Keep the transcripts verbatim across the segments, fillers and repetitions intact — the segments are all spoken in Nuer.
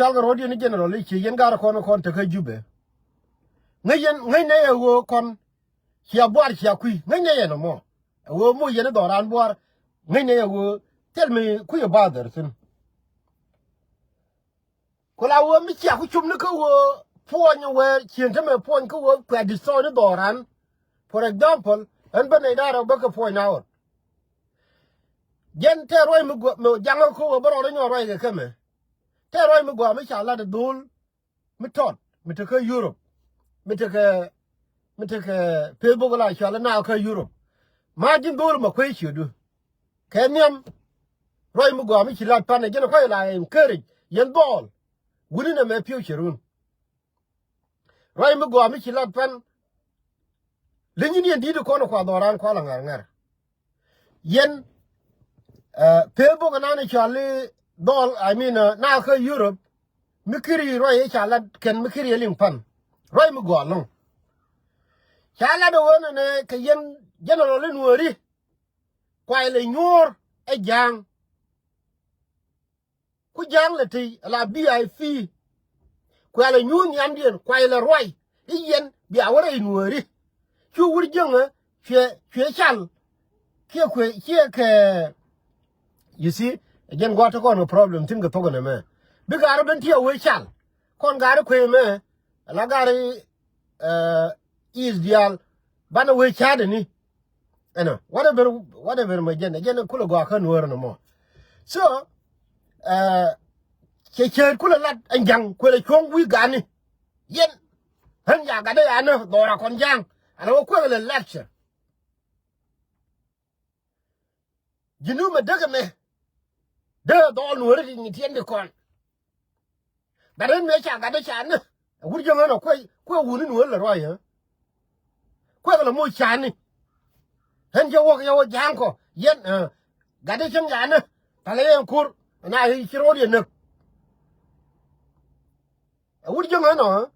cɔalkɛ rɔ̱diɛn i̱ general i̱ ci yɛn ga̱r kɔn kɔn tekä Jubɛ. Ŋäc yɛn, ŋäc nɛ yɛ ɣöö kɔn cia buar cia kui̱, ŋäc nɛ yɛn ɛmɔ. Ɛ ɣöö moc yɛn i̱ dhɔran buar, ŋäc nɛ yɛ ɣöö thil mi kui̱ ɛ bother thi̱n. Ku la ɣöö mi cia ku cop ni kä ɣöö puɔ̱ny wɛɛr cieŋ tämɛ puɔ̱ny kä ɣöö kuɛ destroy ni dhɔran. For example, ɛn bä nɛy da̱rɛ bä kɛ puɔ̱ny na ɣɔt. Jɛn tɛɛr ruac mi guɔ, mi jaŋä kä ɣöö bä rɔɔdä nyɔɔr ruac kɛ kɛmɛ. Tɛɛr ruac mi guɔ mi ca lat ɛ dhol mi tɔt mi tekɛ Europe, mi tekɛ, mi tekɛ Facebook la cual na kä Europe. Ma ji̱n dhol ma kuec ciötdu kɛ nhiam. Ruac mi gɔaa mi ci lat pan ɛ jɛn kɔc la encourage yɛn dhɔl. Wuni nɛ mɛ future wun. Ruac mi gɔaa mi ci lat pan. Li̱ny ni ɛn di̱t kɔn kua dhɔran kua la ŋa̱r ŋa̱r. Yɛn, eh, Facebook nan i̱ cɔal i̱ dhɔl, I mean, eh, na kä Europe. Mi kiri ruac i̱ ca lat kɛn mi kiri i̱ liŋ pan. Ruac mi gɔaa lo̱ŋ. Ca lat ɛ ɣöö nɛnɛ kɛ yɛn general i̱ nuɔ̱ɔ̱ri. Kuay lɛ nyuur ɛ ja̱a̱ŋ. Ku ja̱a̱ŋ lɛ tëë ala V I P. Kuay lɛ nyuur nhiamdiɛn, kuay lɛ ruac. I̱ yɛn bia wä rɛy nuɔ̱ɔ̱ri. Cu wur jiäŋä cuɛ, cuɛ cal. Kiɛ kuɛ, kiɛ kɛ, you see, ɛ jɛn gua̱a̱th te kɔn kɛ problem thi̱n kɛ thok ɛn ɛmɛ. Bikɛ ar ben ti a wee cal. Kɔn gaari kuëë mɛ, ala gaari, eh, is diaal, banɛ wee ca̱a̱dɛ ni. Ɛnɔ, whatever, whatever mɛ jɛn, jɛn kulɛ gɔaa kä nuɔ̱ɔ̱r ɛnɔ mɔ. So, eh, cɛ cɛɛt kulɛ lat ɛn ja̱ŋ, kuɛlɛ cuɔ̱ŋ wi̱i̱ gani. Yɛn, ɣän ya gatdä ya ni, dhɔra kɔn ja̱ŋ, ala wä kuɛk lɛ lecture. Ji̱n ni mɛ däk ɛmɛ. Dee dhɔl nuɔ̱ɔ̱ri ti nyi tiɛn di kɔn. Gat ɣän mëë ca gatdä ca ni. Ɛ wur jiäŋ ɣän ɔ kuɛ, kuɛ wuni nuɔ̱ɔ̱ri lɛ ruac ɣä. Kuɛ kɛ lɛ moc ca ni. Ɣän cɛ wäk yɛ wä ja̱a̱ŋ kɔ. Yɛn, eh, gatdä cäŋ ca ni. Palɛ yɛn ko̱r. Na ci ro̱o̱diɛn näk. Ɛ wut jiäŋ ɛnɔ, ɛ?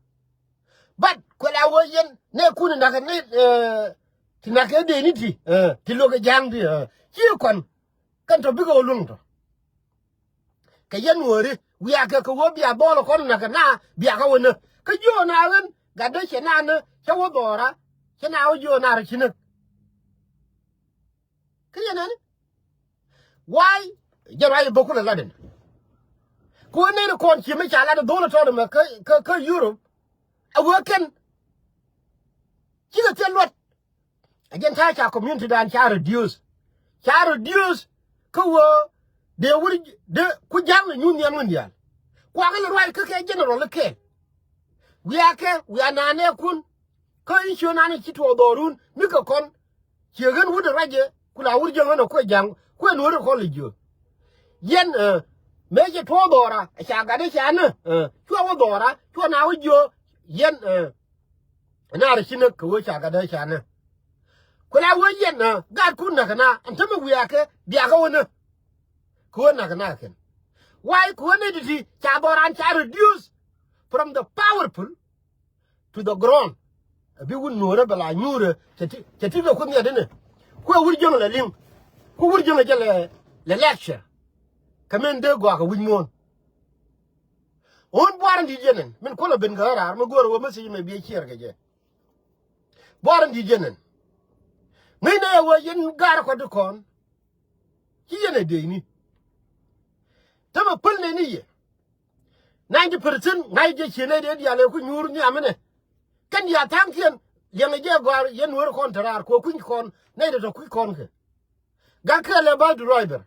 But kuɛ la wee yɛn nɛ kun nak ni, eh, ti nak kɛ dee ni ti, eh, ti luɔk kɛ ja̱a̱ŋ ti, eh. Ci kɔn kɛn tɔ bikɛ wä luäŋ tɔ. Kɛ yɛn nuɔ̱ɔ̱ri wiakɛ kɛ wä bia dhɔl kɔn nak kɛ na bia kɛ wä nä. Kä jiö na ɣän gatdä cɛ na nä cɛ wä dhɔra cɛ na wä jiö na rɔ ci näk. Kä yɛn ɛn why? Jɛ ruac bä kulɛ lat ɛn. Ku ɛ nɛn kɔn ci mi ca lat ɛ dhol ɛ tɔt ɛmɛ kä, kä, kä Europe. Ɛ wee kɛn cikɛ thil luɔt. Ɛ jɛn ta̱a̱ ca community dan ca reduce. Ca reduce kä wee dee wur dee ku ja̱ŋ lɛ nyuth nhiam ŋun diaal. Kuakɛ lɛ ruac kä kɛ general kɛɛl. Wiakɛ wiak nanɛ kun. Kä i̱ ciö nanɛ ci tuɔɔk dhɔrun mi kɛ kɔn. Ciɛ ɣän wut ɛ ruacɛ ku la wur jiäŋ ɣän ɛ kuɛ ja̱ŋ kuɛ nuɔ̱ɔ̱ri kɔn lɛ jiö. Yɛn, eh, mëë cɛ tuɔɔk dhɔra ɛ ca gatdä ca nä, eh, cuɛ wä dhɔra cuɛ na wä jiö. Yɛn, eh, naar ci näk kɛ wee ca gatdä ca nä. Ku la wee yɛn, eh, gaatkun näk kɛ na ɛn tämɛ wiakɛ biakɛ wä nä. Kɛ wee näk kɛ na kɛn. Why kɛ wee nɛ ti̱ti̱ ca dhɔran ca reduce from the powerful to the ground. A bi wut nuɔ̱ɔ̱rä bɛ la nyuurä cɛ ti, cɛ ti lɛ kuoth nhiat inɛ. Kuɛ wur jiäŋ lɛ liŋ. Ku wur jiäŋ lɛ jɛ lɛ, lɛ lecture. Kɛ min dee gɔaa kɛ wi̱c muɔ̱ɔ̱n. Ɣän buar in di̱t yɛn ɛn min kuɔlɛ ben kɛ ɣän raar mi go̱o̱rä wä message mɛ biɛ ciɛɛr kɛ jɛ. Buar in di̱t yɛn ɛn. Ŋäcnɛ ɛ wee yɛn gaar kɔt ti kɔn. Ci yɛn ɛ dee ni. Tämɛ päl nɛ ni yɛ. Ninety percent ŋa̱c jɛ cië nɛy dee diaal ëë ku nyuur nhiam inɛ. Kɛn diaal tha̱a̱ŋkiɛn liɛŋɛ jɛ gɔ̱a̱r yɛn nueeri kɔn te raar kuɛ kui̱ny kɔn nɛy dee tɔ kui̱ kɔn kɛ. Gak kɛɛl ɛ bus driver.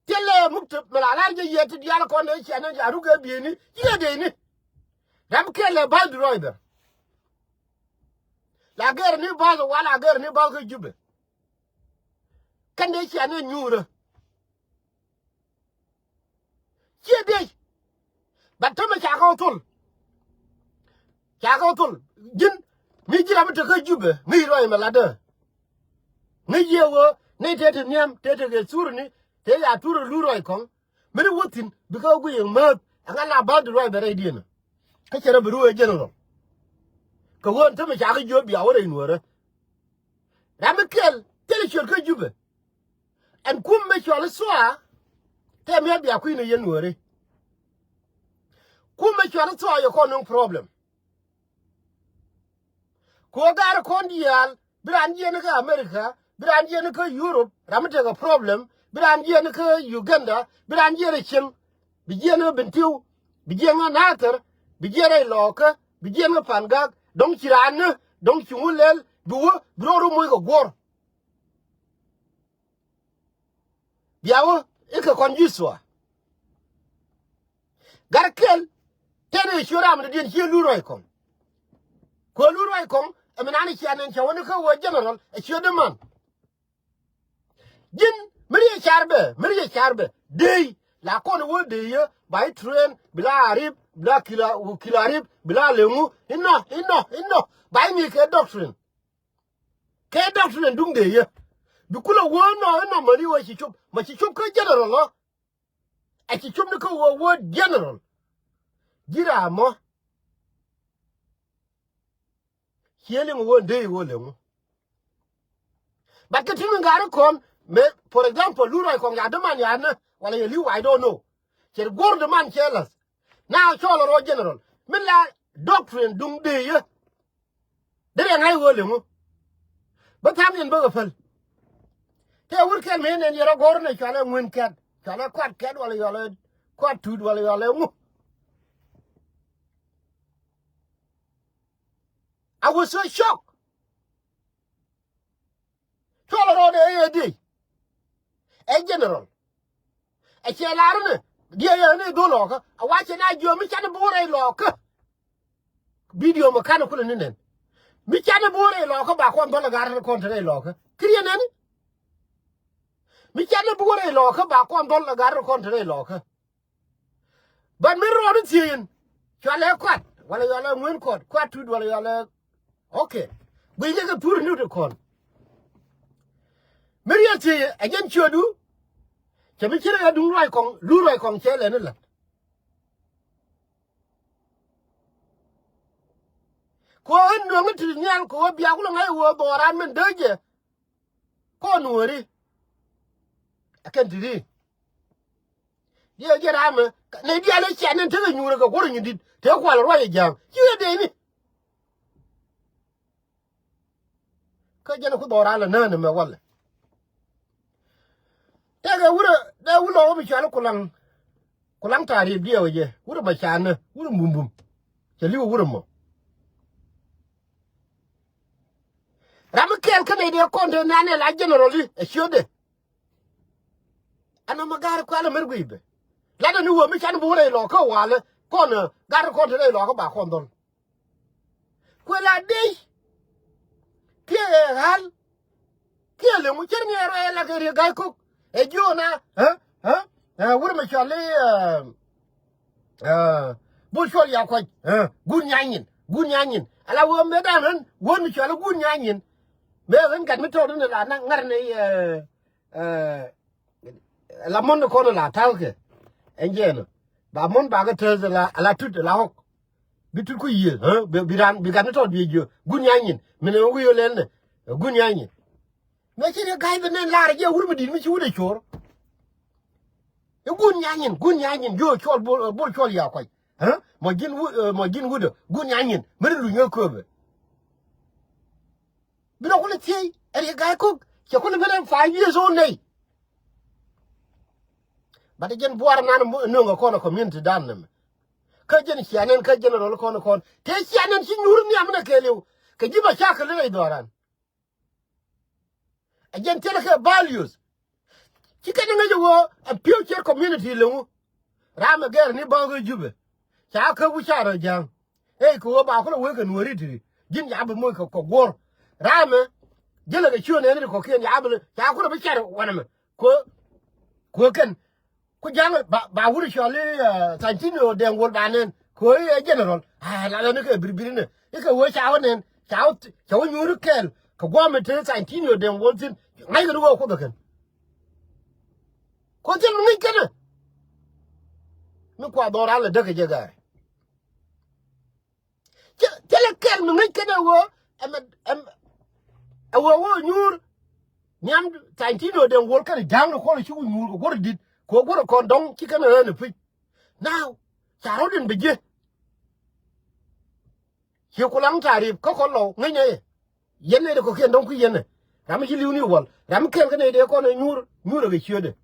Thilɛ muktab mi la lar jɛ yɛ ti diaal kɔn dee ciɛ ni ca ruk ɛ bieyni ci ɛ dee ni. Ram kɛɛl ɛ bus driver. La gɛr ni bus wala gɛr ni bus kä Jubɛ. Kɛn dee ciɛ ni nyuurä. Ciɛ biey. But tämɛ ca kɛ wä thol. Ca kɛ wä thol. Ji̱n mi ji̱ ram mi te kä Jubɛ ŋäc ruac mɛ latdä. Ŋäc yɛ wee ni tëë te nhiam tëë te kɛ thurni tëë ya thurä lu ruac kɔŋ. Mini wä thi̱n bikɛ wä guic yɛ määth ɛŋa la bäth di ruac bɛ rɛydiɛn. Kä cɛ rɔ bi ruëë general. Kɛ ɣöö ɛn tämɛ ca kɛ jiööth bia wä rɛy nuäärä. Ram mi kɛl thilɛ ciöt kä Jubɛ. Ɛn kum mɛ cɔl i̱ thua. Tɛ mi̱eth bia kui̱n ɛ yɛn Nuääri. Kumɛ cuarɛ thuɔɔk yɛ kɔn nuŋ problem. Ku ɣöö gaari kɔn diaal, bi raan jiɛn kä America, bi raan jiɛn kä Europe, ram mi tekɛ problem, bi raan jiɛn kä Uganda, bi raan jiɛn ɛ Cieŋ, bi jiɛn ɛ Bentiu, bi jiɛn ɛ Nathir, bi jiɛn rɛy Lɔɔkä, bi jiɛn ɛ Pangak, dɔ̱ŋ ci raan ni, dɔ̱ŋ ci ŋu lɛl, bi wä, bi rɔɔdu moc kɛ guɔ̱ɔ̱r. Bia wä ikɛ kɔn ji̱ thua. Gat kɛl tëë ni ɛ ciö ram ni diɛn ciö Lur Ruac Kɔŋ. Kuɛ Lur Ruac Kɔŋ ɛ mi nani cia nɛn cɛ wä ni kä wä general ɛ ciö däman. Ji̱n mi ri ɛ car bɛ, mi ri ɛ car bɛ dee la kɔn wä dee yɛ ba i̱ train bi la arip bi la kila kila arip bi la leŋu inɔ inɔ inɔ ba i̱ mi kɛ doctrine. Kɛ doctrine duŋ dee yɛ. Bi kulɛ wä nɔ inɔ mani wä ci cop. Ma ci cop kä general ɔ. A ci cop ni kä wä wä general. Ji̱ ram mɔ. Ciɛ liŋ wä dee wä leŋu. But kɛ ti mi ŋa̱ri kɔn mɛ, for example, Lur Ruac Kɔŋ ya däman ya nä wala yɛ li̱w, I don't know. Cɛ guɔ̱r däman cɛ la̱th. Na cɔl rɔ general. Min la doctrine duŋ dee yɛ. Derɛ ŋa̱c ɣöö leŋu. Bä tha̱a̱ŋ yɛn bäkɛ päl. Tëë wur kɛl mëë nɛn yɛ rɔ go̱r nɛ cualɛ ŋuën kɛt. Cualɛ kuat kɛt wala yɔlɛ kuat tut wala yɔlɛ ŋu. I was so shocked. Cuɔl rɔɔdɛ ɛ yɛ diey. Ɛ general. Ɛ ciɛ lar ni diey ɛ ni dhol Lɔɔkä. A wacɛ na jiɔ mi canɛ bo̱o̱r rɛy Lɔɔkä. Video mi kanɛ kulɛ ni nɛn. Mi canɛ bo̱o̱r rɛy Lɔɔkä ba kɔn dhɔl ɛ gar kɔn te rɛy Lɔɔkä. Kiriɛ nɛni. Mi canɛ bo̱o̱r rɛy Lɔɔkä ba kɔn dhɔl ɛ gar kɔn te rɛy Lɔɔkä. But mi rɔɔdu thiec in cualɛ kuat wala yɔlɛ ŋuën kɔt kuat tut wala yɔlɛ. Okay. Guic ni kɛ thur ni ti kɔn. Mi riɛl thiec ɛ jɛn ciötdu. Cɛ mi ci rɛ duŋ Ruac Kɔŋ, Lur Ruac Kɔŋ cɛ lɛ ni la̱t. Kɛ ɣöö in duɔ̱ŋ in ti nhial kɛ ɣöö bia kulɛ ŋa̱c ɣöö dhɔran min dee jɛ. Kɔn Nuääri. Ɛ kɛn ti ri. Diɛ jɛ ram mɛ nɛ diaal ɛ cian nɛn tekɛ nyuurɛ kɛ kuɔrɛ nyin dit te kual ruac ɛ ja̱a̱ŋ ci ɣä dee ni. Kä jɛn ku dhɔran lɛ nään ɛmɛ walɛ. Tekɛ wurɛ dee wulɔ wä mi cual kulaŋ. Kulaŋ ta̱a̱ riep diɛ wä jɛ wurɛ ma canä wurɛ bumbum. Cɛ li̱w wurɛ mɔ. Ram mi kɛɛl kä nɛy dee kɔn te nɛn ɛ la general i̱ ɛ ciötdɛ. Ɛn ɔmɔ ga̱r kualɛ mɛr guiy bɛ. Latdɛ ni wä mi can bi wä rɛy Lɔɔkä walɛ kɔn ɛ ga̱r kɔn te rɛy Lɔɔkä ba kɔn dhɔl. Kuɛ la dec kiɛ ɛ ɣa̱l kiɛ leŋ wä cär ni ɛ rɔy ɛ la kɛ Riek Ga̱a̱c Kok. Ɛ jiöna ɛ ɛ ɛ wur mɛ cɔl i̱ ɛ Ɛ, bul cuɔl ya kuac, ɛ, gun nyanyin, gun nyanyin. Ala wä mëë dan ɣän wä mi cuɔl gun nyanyin. Mëë ɣän gat mi tɔɔt ni la na ŋar ni, ɛ, ɛ, la mɔn ni kɔn la ta̱w kɛ. Ɛn jɛɛn. Ba mɔn ba kɛ tääth la, la tut, la ɣɔk. Bi tut ku yiëë, ɛ, bi, bi ran, bi gat mi tɔɔt bi jiö. Gun nyanyin. Min ɛ wä wi̱i̱ ɣä lɛl ni. Ɛ, gun nyanyin. Mëë ci Riek Ga̱a̱c bi nɛn lar jɛ wur mi di̱t mi ci wut ɛ cor. I̱ gun nyanyin, gun nyanyin, jiö cuɔl bol, bol cuɔl ya kuac. Ɛ? Mɔ ji̱n wut, ɛ, mɔ ji̱n wut ɛ, gun nyanyin, mi ri luny ɛ kööbɛ. Bi rɔ kulɛ thiey, ɛ Riek Ga̱a̱c Kok, cɛ kulɛ ben ɛn five years old nɛy. But jɛn buar nan nöŋ ɛ kɔn ɛ community dan nɛmɛ. Kä jɛn cia nɛn, kä jɛn rɔl kɔn ɛ kɔn. Tëë cia nɛn ci nyuur nhiam nɛ kɛɛliw. Kɛ ji̱ ba ca kɛ lin ɛ dhɔran. Ɛ jɛn thilɛ kɛ values. Ci kɛn ŋäc ɛ ɣöö ɛ future community leŋu. Ram ɛ gɛr ni bäŋ kä Jubɛ. Ca kä wi̱c ca rɔ ja̱a̱ŋ. Ëë kɛ ɣöö ba kulɛ wee kɛ Nuääri ti. Ji̱n ca bi moc kɛ kɔ guɔ̱ɔ̱r. Ram ɛ ji̱n lɛ kɛ ciöön ɛn ri kɔ̱kiɛn ca bi lɛ ca kulɛ bi cɛr wanɛ mɛ. Kɛ ɣöö kɛ ɣöö kɛn Ku ja̱ŋ ba, ba wut cɔl i̱, ɛ, Santino Dɛŋ Wol ba nɛn. Kɛ ɣöö i̱ ɛ general. Ɛ, la lɛ ni kɛ birbir inɛ. I̱ kɛ ɣöö ca wä nɛn. Ca wä, ca wä nyuuri kɛɛl. Kɛ guɔ̱ɔ̱mɛ te Santino Dɛŋ Wol thi̱n. Ŋa̱ckɛ ni ɣöö Kuoth ɛ kɛn. Kuoth thil mi ŋäc kɛn ɛ. Mi kua dhɔran lɛ däk kɛ jɛ ga̱a̱y. Thilɛ kɛl mi ŋäc kɛn ɛ ɣöö ɛmɛ, ɛmɛ, ɛ ɣöö ɣöö nyuur. Nhiam Santino Dɛŋ Wol kɛn ja̱a̱ŋ ni kɔn ci wä nyuur kɛ guɔ̱r di̱t. Kɛ ɣöö guɔ̱rɛ kɔn dɔ̱ŋ ci kɛn ɣän ɛ puc. Now ca rɔ̱diɛn bi jiɛ. Ci Kulaŋ Tarip kä kɔn Lɔw ŋäcnɛ yɛ. Yɛn nɛy ti kɔ̱kiɛn dɔ̱ŋ kui̱ yɛn ɛ. Ram mi ci li̱w ni wäl. Ram mi kɛl kä nɛy ti kɔn ɛ nyuur, nyuur ɛ kɛ ciötdɛ.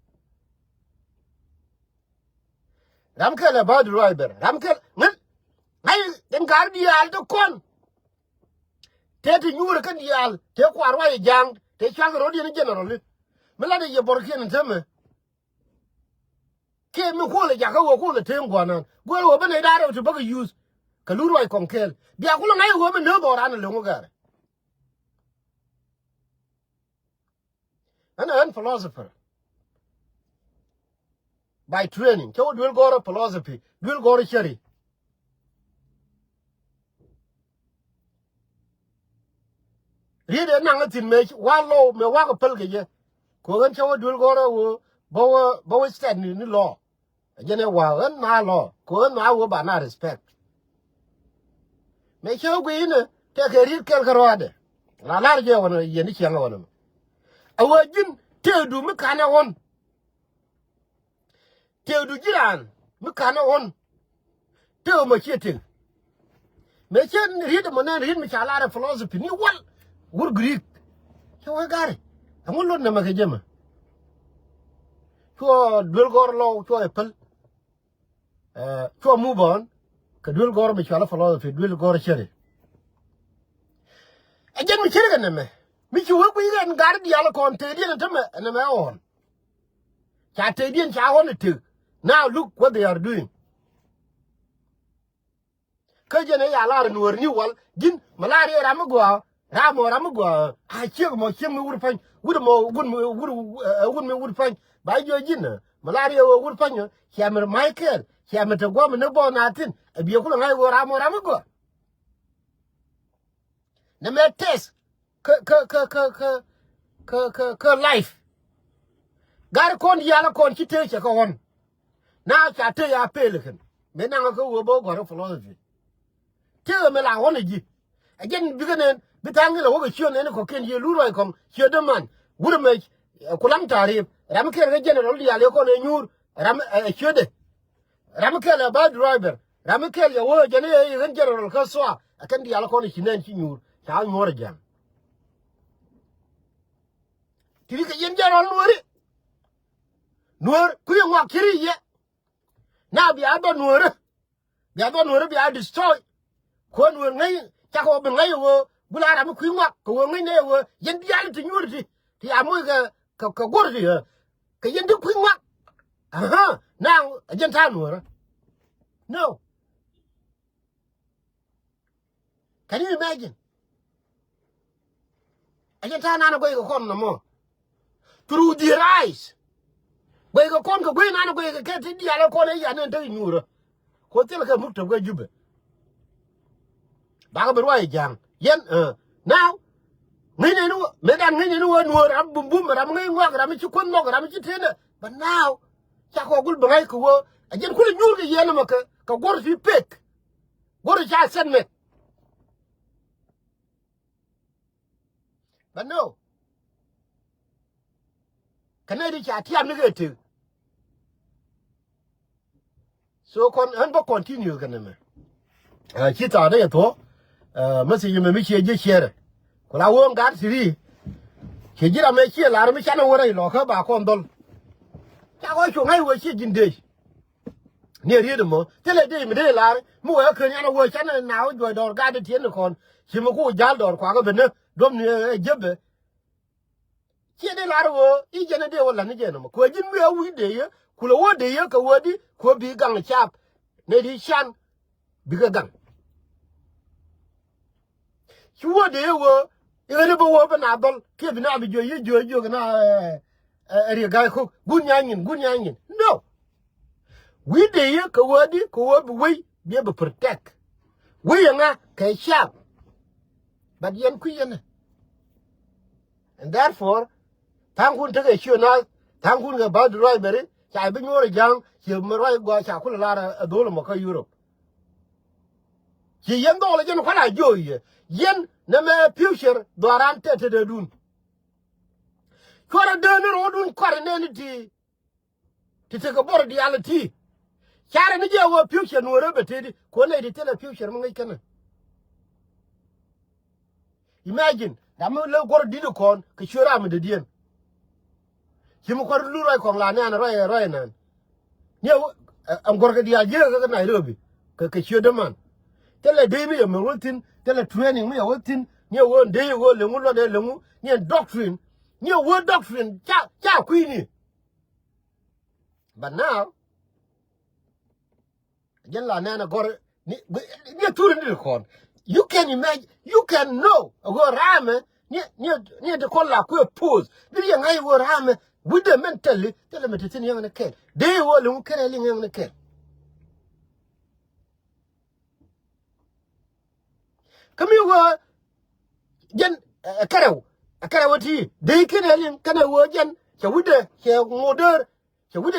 Ram mi kɛl ɛ bä driver. Ram mi kɛl ŋäc. Ŋa̱c in ga̱r diaal ti kɔn. Tëë ti nyuur ɛ kɛn diaal. Tëë kua̱r ruac ɛ ja̱a̱ŋ. Tëë cua̱ŋ kɛ ro̱diɛn general i̱. Mi lat ɛ yɛ bɔrkiɛn in täämɛ. Kiɛ mi kuɔlɛ jakä ɣöö kuɔlɛ teŋ gua̱nan. Guɛl ɣöö bä nɛy da̱a̱r rɛw ti bäkɛ use. Kɛ lur ruac kɔŋ kɛɛl. Bia kulɛ ŋa̱c ɣöö mi nööth ɣɔran ɛ lo̱ŋ ɣä gɛrɛ. Ɣän ɛ ɣän philosopher. By training. Cä wä duel gɔ̱rä philosophy. Duel gɔ̱rä cäri. Riet ɛ naŋ ɛ thi̱n mëë wa Lɔw mëë wakɛ päl kɛ jɛ. Kɛ ɣän cä wä duel gɔ̱rä wä bä wä bä wä stand ni, ni law. Ɛ jɛn ɛ wa ɣän na law kɛ ɣän na wä ba na respect. Mëë cä wä guiy inɛ tɛkɛ riet kɛl kä rɔadɛ. La lar jɛ wänɛ yɛn i̱ ciɛŋ wänɛ mɛ. Ɛ wä ji̱n tëëdu mi ka̱n ɛ ɣɔn. Tëëdu ji̱ raan mi ka̱n ɛ ɣɔn. Tëë mɔ ciɛ tëë. Mëë cä riet mɔ nɛn riet mi ca lar ɛ philosophy ni wal. Wur Greek. Cä wee gari. Ɛŋu lot nɛmɛ kɛ jɛ mɛ. Cuɔ duel gɔ̱r Lɔw cuɔ ɛ päl. Ɛ, cuɔ move on. Kɛ duel gɔ̱r mi cual ɛ philosophy duel gɔ̱r cäri. Ɛ jɛn mi cäri kɛ nɛmɛ. Mi ci wee guiy kɛn ga̱r diaal kɔn tëëdiɛn ɛ tämɛ ɛ nɛmɛ ɛ ɣɔn. Ca tëëdiɛn ca ɣɔn ɛ tëk. Now look what they are doing. Kä jɛn ɛ ya lar nuɔ̱ɔ̱r ni wal ji̱n mi lar yɛ ram mi gɔaa. Ram mɔ ram mi gɔaa a ciek mɔ ciek mi wur pa̱ny wut mɔ wut mi wut ɛ wut mi wut pa̱ny. Ba jiɔ ji̱n ɛ mi lar yɛ wä wut pa̱ny ɛ. Ciɛ mi ma̱c kɛɛl ciɛ mi te guɔ̱m ni bɔɔn a thi̱n ɛ biɛ kulɛ ŋa̱c wä ram mɔ ram mi gɔaa. Nɛ mɛ test kä kä kä kä kä kä kä kä life. Gari kɔn diaal kɔn ci tëë cɛ kä ɣɔn. Na ca tëë ya pel kɛn mëë naŋ kä wee bä gɔ̱r philosophy. Tëë mëë la ɣɔn ɛ ji̱. Ɛ jɛn bikɛ nɛn bi tha̱a̱ŋ ilɛ wä kɛ ciö nɛn kɔ̱kiɛn yiëë lu ruac kɔŋ ciö däman wurɛ mɛ. Kulaŋ Tarip ram kɛn kä general diaal yɛ kɔn ɛ nyuur ram ɛ ciötdɛ. Ram mi kɛl ɛ bä driver. Ram mi kɛl yɛ wee jɛn i̱ ɣän general kä sua. Ɛ kɛn diaal kɔn i̱ ci nɛn ci nyuur ca nyuɔr ɛ ja̱a̱ŋ. Ti ri kɛ yɛn general nuɔri. Nuɔr kui̱ ŋuak ci ri yɛ. Na bia bä nuɔri. Bia bä nuɔri bia destroy. Kuɔn wee ŋäc cakɔ bi ŋäc wee gula ram mi kui̱ ŋuak kɛ wee ŋäc nɛ wee yɛn diaal ti nyuur ti. Ti a moc kɛ kɛ kɛ guɔr ti ɛ kɛ yɛn ti kui̱ ŋuak. Aha. Now a jɛn ta̱a̱ nuɔrä. No. Can you imagine? A jɛn ta̱a̱ nan a guɛy kɛ kɔn nɔmɔ. Through their eyes. Guɛy kɛ kɔn kɛ guɛy nan a guɛy kɛ kɛ ti diaal kɔn ɛ yan ɛn tek nyuurä. Ko thil kɛ muk tɔp kɛ Jubɛ. Bakɛ bi ruac ja̱a̱ŋ yɛn. Now ŋäcnɛ ni wä mëë dan ŋäcnɛ ni wä nuɔ̱ɔ̱r ram bumbum ram ŋäc ŋuak ram ci kuänh nhɔk ram ci tënä. But now ca kɔ gul bi ŋa̱c kɛ wä a jɛn kulɛ nyuur kɛ yɛn ɛmɛ kɛ kɛ guɔr ti pek. Guɔr ca sɛn mɛk. But no. Kɛ nɛy ti ca tiam ni kɛ tëk. So kɔn ɣän bä continue kɛ nɛmɛ. Ci tha̱a̱ŋ dee thuɔ̱k. Message mɛ mi ciɛ ji̱ share. Ku la wä gat ti ri. Ciɛ ji̱ ram mɛ ciɛ lar mi canɛ wä rɛy lɔ kä ba kɔn dhɔl. Ca kɔn cu ŋa̱c wä ciɛ ji̱n dee. Ni riet mɔ thilɛ dee mi dee lar mi wee ken yan a wee can na wä juɔc dɔɔr gat tiɛn ni kɔn. Ci mi ku jal dɔɔr kuakä ben ni duɔm ni ɛ jepɛ. Ciɛ dee lar wee i̱ jɛn a dee wä lan ni jɛn mɔ kuɛ ji̱n mi a wi̱i̱ dee yɛ kulɛ wä dee yɛ kɛ wä di kuɛ bi gaŋ cap. Ni di can bikɛ gaŋ. Ci wä dee wä i̱ ɣän i̱ bä wä bä na dhɔl kiɛ bi na bi jiök yi̱ jiök jiök na. Ɛ riek ga̱a̱c ko̱k gun nya nyin gun nya nyin. No. Wi̱i̱ dee yɛ kɛ wä di kɛ wä bi wei bi bi protect. Wei yɛ ŋa kɛ cap. But yɛn kui̱ yɛn. And therefore tha̱a̱ŋkun tekɛ ciö naath tha̱a̱ŋkun kɛ bä driver ca bi nyuɔr ɛ ja̱a̱ŋ. Ciɛ mi ruac gɔaa ca kulɛ lar ɛ dhol mɔ kä Europe. Ci yɛn dhɔɔl jɛn kuala jiö yɛ yɛn nɛmɛ future dhɔaran tɛtɛdɛdun. Cuarɛ dee ni ro̱o̱dun kɔr nɛni ti. Ti tekɛ bɔr diaal ti. Carɛ ni jɛ wä future nuɔrɛ bɛ teti. Kuɔ nɛy ti thilɛ future mi ŋäc kɛnɛ. Imagine, ram mi lɛ guɔr di̱t kɔn kɛ ciö ram mi dee diɛn. Ci mi kuar lu ruac kɔŋ la nɛn ruac ruac nɛn. Ni ɛ wä, ɛ, ɛ guɔr kɛ diaal jiɛ kɛ Nairobi. Kɛ, kɛ ciö däman. Thilɛ dee mi yɛ mɛ wä thi̱n, thilɛ training mi yɛ wä thi̱n. Ni ɛ wä dee wä leŋu luɔt ɛ leŋu. Ni ɛ doctrine. Ni ɛ wä doctrine ca, ca kui̱ni. But now, jɛn la nɛn a gɔr ni, ni a thuri ni kɔn. You can imagine, you can know. A gɔr ramɛ, ni, ni, ni a de kɔn la kuɛ pose. Bi yɛ ŋa̱c a gɔr ramɛ, with the mentally, tell me to thin young and a kid. They will look at a young and a kid. Kä mi wee jɛn, ɛ, ɛ kɛrɛw, ɛ kɛrɛw ɛ ti. Dee kɛn ɛ liŋ kɛn ɛ wee jɛn cɛ wi̱cdɛ cɛ ŋot däär cɛ wi̱cdɛ.